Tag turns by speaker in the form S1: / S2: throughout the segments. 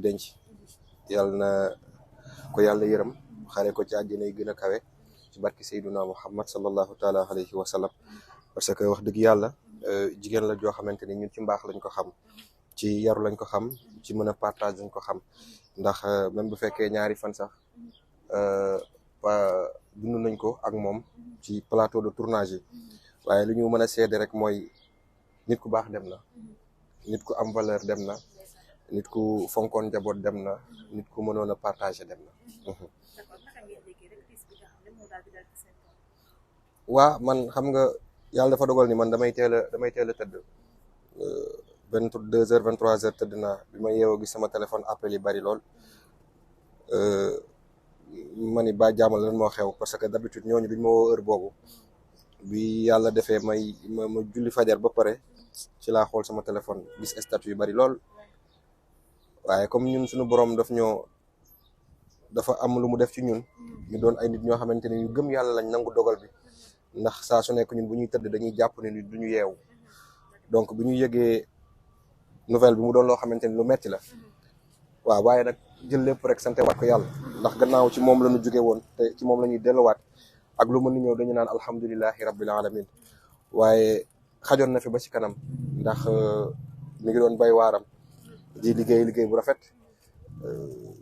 S1: denc yàlla na ko yàlla yërëm xare ko ci àjjana yi gën a kawe ci barki Seyduna Muhammad sallallahu taala alayhi wa sallam. parce que wax dëgg yàlla jigéen la joo xamante ni ñun ci mbaax lañ ko xam, ci yaru lañ ko xam, ci mën a partage lañ ko xam. ndax même bu fekkee ñaari fan sax dund nañ ko ak moom ci plateau de tournage yi, waaye lu ñu mën a seede rek mooy nit ku baax dem na, nit ku am valeur dem na, nit ku fonkoon njaboot dem na, nit ku mënoon a partager dem na. waa man xam nga yàlla dafa dogal ni man damay teel a tëdd 22h 23h tëdd naa. bi ma yeewoo gis sama téléphone appel yi bari lool ma ni ba jaamal lan moo xew, parce que d'habitude ñooñu duñ ma woo heure boobu. bi yàlla defee ma julli fajar ba pare ci laa xool sama téléphone gis statut yu bari lool, waaye comme ñun suñu borom dafa am lu mu def ci ñun, ñu doon ay nit ñoo xamante ni ñu gëm yàlla lañ, nangu dogal bi. ndax saa su nekk ñun bu ñuy tëdd dañuy jàpp ne ni duñu yeewu, donc bu ñu yëgee nouvelle bi mu doon loo xamante ni lu metti la, waaw waaye nag jël lépp rek sante waat ko yàlla, ndax gannaaw ci moom la ñu jóge woon te ci moom la ñuy delluwaat, ak lu mën ni ñëw dañu naan alhamdulilahi rabbil alamin. waaye xajoon na fi ba ci kanam, ndax mi ngi doon bay waaram di liggéey bu rafet.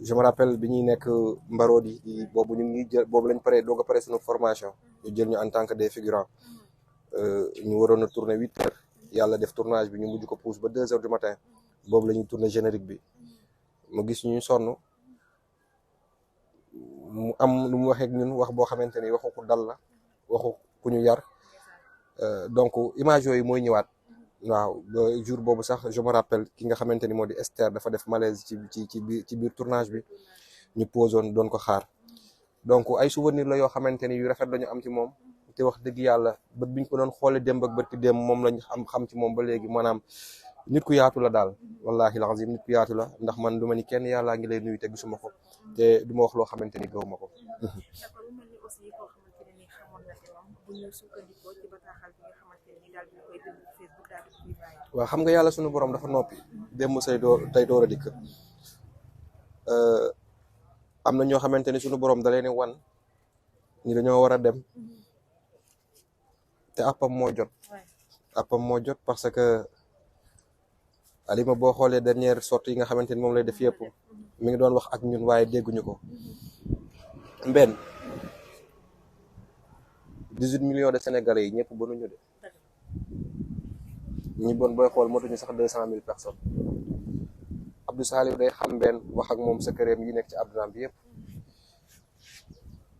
S1: je me rappelle bi ñuy nekk Mbarodi boobu ñu ngi jël, boobu lañ pare doog a pare suñu formation, ñu jël ñu en tant que des figurants. ñu waroon a tourner 8h, yàlla def tournage bi ñu mujj ko pousse ba 2h du matin. boobu la ñuy tourner générique bi, mu gis ñu sonn, mu am lu mu waxee ak ñun wax boo xamante ni waxu ku dal la, waxu ku ñu yar. donc image yooyu mooy ñëwaat. waaw ba jour boobu sax je me rappelle ki nga xamante ni moo di Esther dafa def malaise ci biir tournage bi, ñu posoon doon ko xaar. donc ay souvenir la yoo xamante ni yu rafet lañu am ci moom, te wax dëgg yàlla bët biñ ko doon xoole démb ak bët ki démb moom lañ xam ci moom ba léegi. maanaam nit ku yaatu la daal, wallahi lazim nit ku yaatu la. ndax man du ma ni kenn yàllaa ngi lay nuyu te gisuma ko, te du ma wax loo xamante ni gëwuma ko. waaw xam nga yàlla sunu borom dafa noppi, démb tey door a dikk. am na ñoo xamante ni sunu borom da leen wan ni dañoo war a dem, te appam moo jot. parce que Alima boo xoolee dernière sortie yi nga xamante ni moom lay def yëpp mi ngi doon wax ak ñun, waaye dégguñu ko. Mbenn 18 millions de Sénégalais yi ñëpp bonuñu de, ñi bon booy xool motuñu sax 200 000 personnes. Abdou Salif day xam Mbenn, wax ak moom secret yi nekk ci àdduna bi yëpp.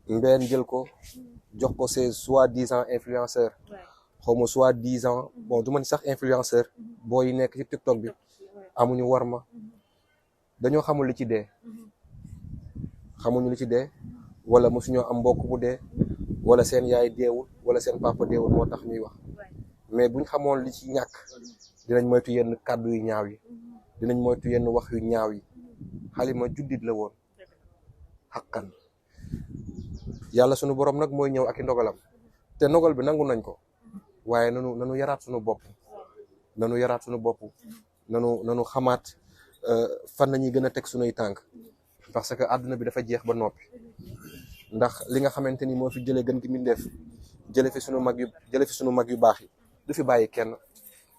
S1: Mbenn jël ko jox ko ses soi-disant influenceurs, xaw ma soi-disant, bon du ma ni sax influenceur, boo yi nekk ci TikTok bi amuñu warma, dañoo xamul li ci dee. xamuñu li ci dee, wala mosuñoo am mbokk bu dee, wala seen yaay deewul, wala seen papa deewul moo tax ñuy wax. mais buñ xamoon li ci ñàkk dinañ moytu yenn kàddu yu ñaaw yi, dinañ moytu yenn wax yu ñaaw yi. Halima juddit la woon xaqan. yàlla sunu borom nag mooy ñëw ak i ndogalam, te ndogal bi nangu nañ ko, waaye nanu yaraat sunu bopp, nanu xamaat fan nañuy gën a teg sunuy tànk. parce que àdduna bi dafa jeex ba noppi. ndax li nga xamante ni moo fi jëlee gën gi mindeef, jële fi sunu mag yu baax yi, du fi bàyyi kenn.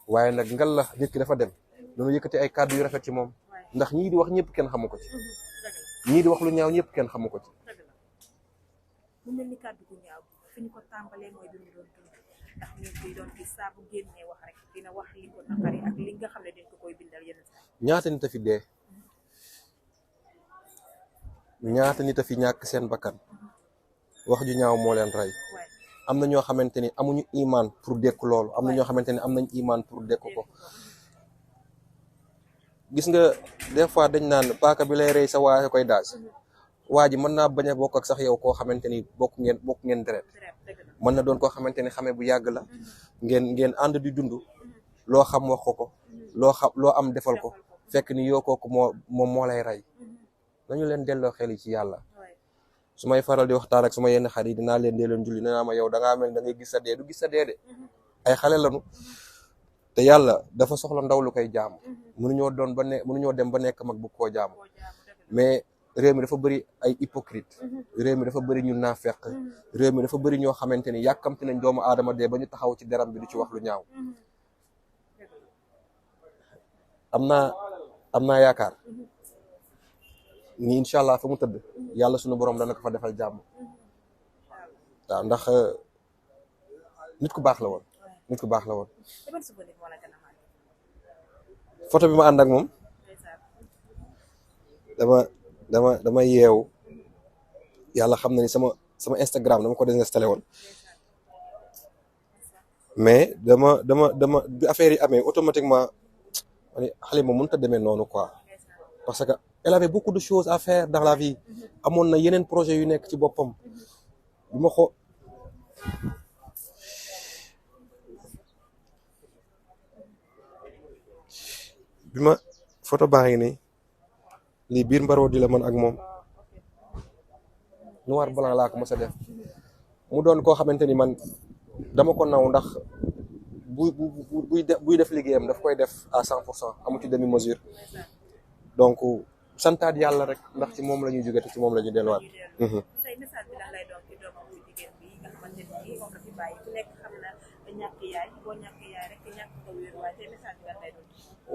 S1: waaye nag ngal la nit ki dafa dem, nanu yëkkati ay kàddu yu rafet ci moom, ndax ñii di wax ñëpp kenn xamu ko ci, ñii di wax lu ñaaw ñëpp kenn xamu ko ci.
S2: mu mel ni kàddu gu ñaaw fi ñu ko tàmbalee mooy bi mu doon dund, ndax ñu ngi doon gis saa bu génnee wax rek dina wax li ko naqari ak li nga xam ne dañ ko koy bindal yenn saa.
S1: ñaata nit a fi dee, ñaata nit a fi ñàkk seen bakkan, wax ju ñaaw moo leen rey. am na ñoo xamante ni amuñu imaan pour dékku loolu, am na ñoo xamante ni am nañ imaan pour dékku ko. gis nga des fois dañ naan paaka bi lay rey sa waaye koy daaj. waa ji mën naa bañ a bokk ak sax yow koo xamante ni bokk ngeen deret, mën na doon koo xamante ni xamee bu yàgg la, ngeen ànd di dund, loo xam wax ko, loo am defal ko, fekk ni yoo kooku moom moo lay rey. nañu leen delloo xel yi ci yàlla. su may faral di waxtaan ak suma yenn xarit dinaa leen dee leen julli nee naa ma yow da ngaa mel da ngay gis sa dee, du gis sa dee de, ay xale lañu. te yàlla dafa soxla ndaw lu koy jaamu mënuñoo dem ba nekk mag bu koo jaamu mais réew mi dafa bëri ay hypocrite réew mi dafa bëri ñu naafeq réew mi dafa bëri ñoo xamante ni yàkkamti nañ doomu aadama dee ba ñu taxaw ci deram bi di ci wax lu ñaaw am naa yaakaar ni incha allah fa mu tëdd yàlla suñu borom dana ko fa defal jàmm waaw ndax nit ku baax la woon photo bi ma ànd ak moom dama yeewu yàlla xam na ni sama Instagram dama ko désinstallé woon mais dama bi affaire yi amee automatiquement ma ni Halima mënut a demee noonu quoi parce que elle avait beaucoup de choses à faire dans la vie amoon na yeneen projet yu nekk ci boppam bi ma xoo bi ma photo baa ngi nii lii biir mbaroo di la man ak moom noir blanc laa ko mos a def mu doon koo xamante ni man dama ko naw ndax buy def liggéeyam daf koy def à 100% amu ci demi mesure donc santaat yàlla rek ndax ci moom la ñuy jóge te ci moom la ñuy delluwaat.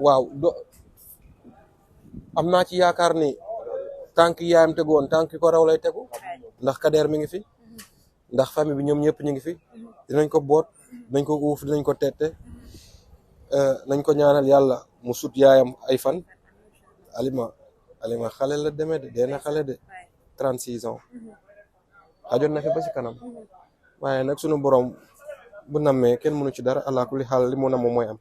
S1: waaw am naa ci yaakaar ni tànk yaayam tegu woon tànk ko raw lay tegu ndax Kader mi ngi fi ndax famille bi ñoom ñëpp ñu ngi fi dinañ ko boot dinañ ko uuf dinañ ko tette nañ ko ñaanal yàlla mu sut yaayam ay fan. Halima xale la demee de dee na xale de 36 ans xajoon na fi ba ci kanam waaye nag sunu borom bu nammee kenn mënu ci dara allah kulli xaal li mu namm mooy am.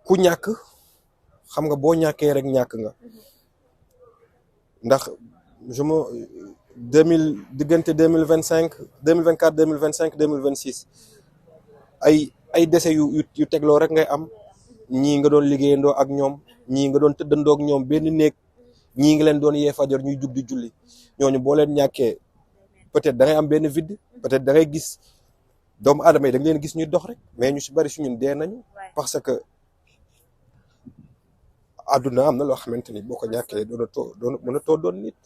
S1: ku ñàkk xam nga boo ñàkkee rek ñàkk nga ndax diggante 2025 2024 2025 2026 ay décès yu tegloo rek ngay am ñii nga doon liggéeyandoo ak ñoom ñii nga doon tëddandoo ak ñoom benn néeg ñii nga leen doon yee fajar ñuy jug di julli ñooñu boo leen ñàkkee peut-être da ngay am benn vide peut-être da ngay gis doomu aadama yi da nga leen gis ñuy dox rek mais ñu si bari su ñun dee nañu parce que àdduna am na loo xamante ni boo ko ñàkkee mënatoo doon nit.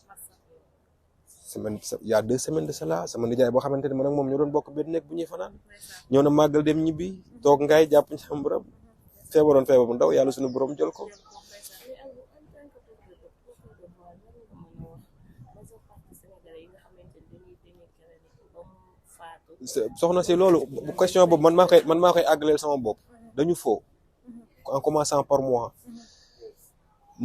S1: Il y a 2 semaines de cela sama nijaay boo xamante ni man ak moom ñoo doon bokk benn nekk bu ñuy fanaan ñëw na màggal dem ñibbi toog ngaay jàpp njàmburam feebar bu ndaw yàlla suñu borom jël ko. soxna si loolu question boobu man maa koy àggaleel sama bopp dañu foo en commençant par moi.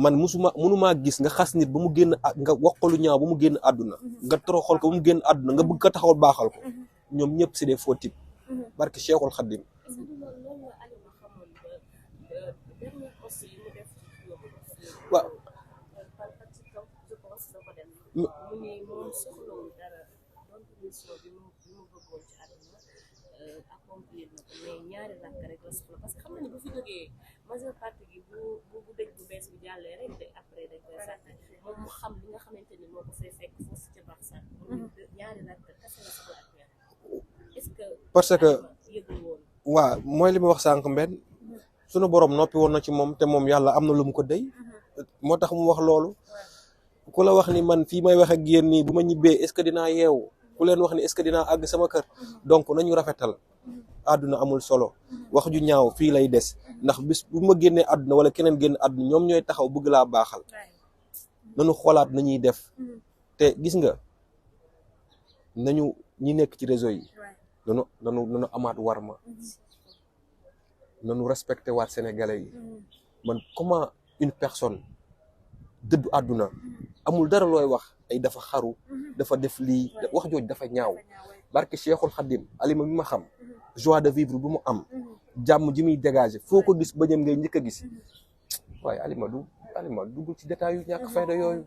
S1: man mënumaa gis nga xas nit ba mu génn nga wax ko lu ñaaw ba mu génn àdduna nga toroxal ko ba mu génn àdduna nga bëgg ko taxawal baaxal ko ñoom ñëpp c'est des faux types barke Cheikhul Khadim. waaw
S3: majeure partie gi bu dëj bu bees bi jàllee rek de après dañ koy sànni moom mu xam li nga xamante ni moo ko fay fekk foofu ca Barça ñaari rakk kese la soxla ak weer est-ce que
S1: parce que
S3: yëgul woon
S1: waaw mooy li ma wax sànq mbenn sunu borom noppi woon na ci moom te moom yàlla am na lu mu ko dey moo tax mu wax loolu ku la wax ni man fii may wax ak yéen nii bu ma ñibbee est-ce que dinaa yeewu ku leen wax ni est-ce que dinaa àgg sama kër donc nañu rafetal àdduna amul solo wax ju ñaaw fii lay des ndax bis bu ma génnee àdduna wala keneen génn àdduna ñoom ñooy taxaw bëgg laa baaxal nañu xoolaat nañuy def te gis nga nañu ñi nekk ci réseau yi nanu amaat warma nanu respecté waat sénégalais yi man comment une personne dëddu àdduna amul dara looy wax ay dafa xaru dafa def lii wax jooj dafa ñaaw barke Cheikhul Khadim Halima mi ma xam joie de vivre bu mu am jàmm ji muy dégager foo ko gis bëñam ngay njëkk a gis waaye Halima dugg ci détail yu ñàkk fayda yooyu.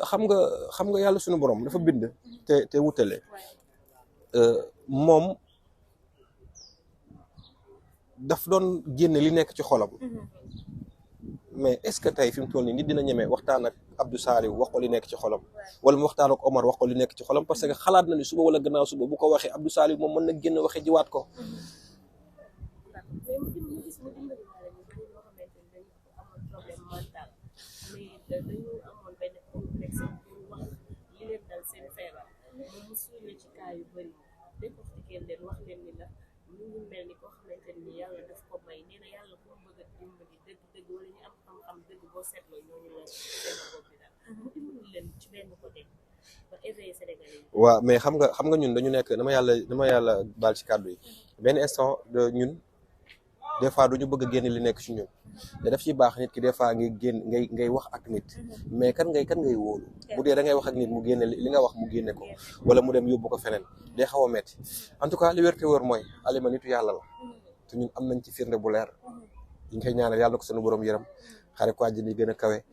S1: xam nga yàlla suñu borom dafa bind te wutale moom daf doon génne li nekk ci xolam mais est-ce que tey fi mu toll nii nit dina ñemee waxtaan ak Abdou Saliou wax ko li nekk ci xolam wala mu waxtaan ak Omar wax ko li nekk ci xolam parce que xalaat na ni suba wala gannaaw suba bu ko waxee Abdou Saliou moom mën na génn waxee jiwaat ko.
S3: mais mu gis mu dimbali naa leen ñu bëri ñoo xamante ni dañu amoon problème mental mais dañu amoon benn complexe pour wax li leen dal seen feebar moom mu suulee ci cas yu bëri décortiquer leen wax leen ni la ñu ngi mel ni koo xamante ni yàlla daf ko may nee na yàlla ko bëgg a dimbali dëgg-dëgg wala ñu am xam-xam dëgg boo seetloo ñooñu la seen bopp bi daal mu dimbali leen ci benn côté ba éveiller Sénégalais yi.
S1: waaw mais xam nga ñun dañu nekk dama yàlla baal ci kàddu yi benn instant de ñun des fois duñu bëgg a génne li nekk ci ñun te daf ci baax nit ki des fois ngay wax ak nit mais kan ngay wóolu bu dee da ngay wax ak nit mu génne li nga wax mu génne ko wala mu dem yóbbu ko feneen day xaw a metti en tout cas li wérte wóor mooy Alima nitu yàlla la te ñun am nañ ci firnde bu leer yi nga koy ñaanal yàlla ko sunu borom yaram xare ko àjjana yi gën a kawe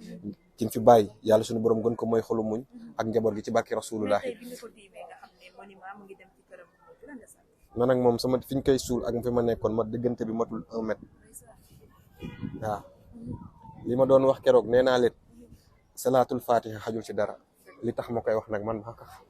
S1: ki fi bàyyi yàlla sunu borom gën ko mooy xolu muñ ak njaboot gi ci barki rasulullah man ak moom sama fi ñu koy suul ak fi ma nekkoon ma diggante bi matul 1 mètre waaw li ma doon wax keroog nee naa leen salaatul fatiha xajul ci dara li tax ma koy wax nag man maa ko xam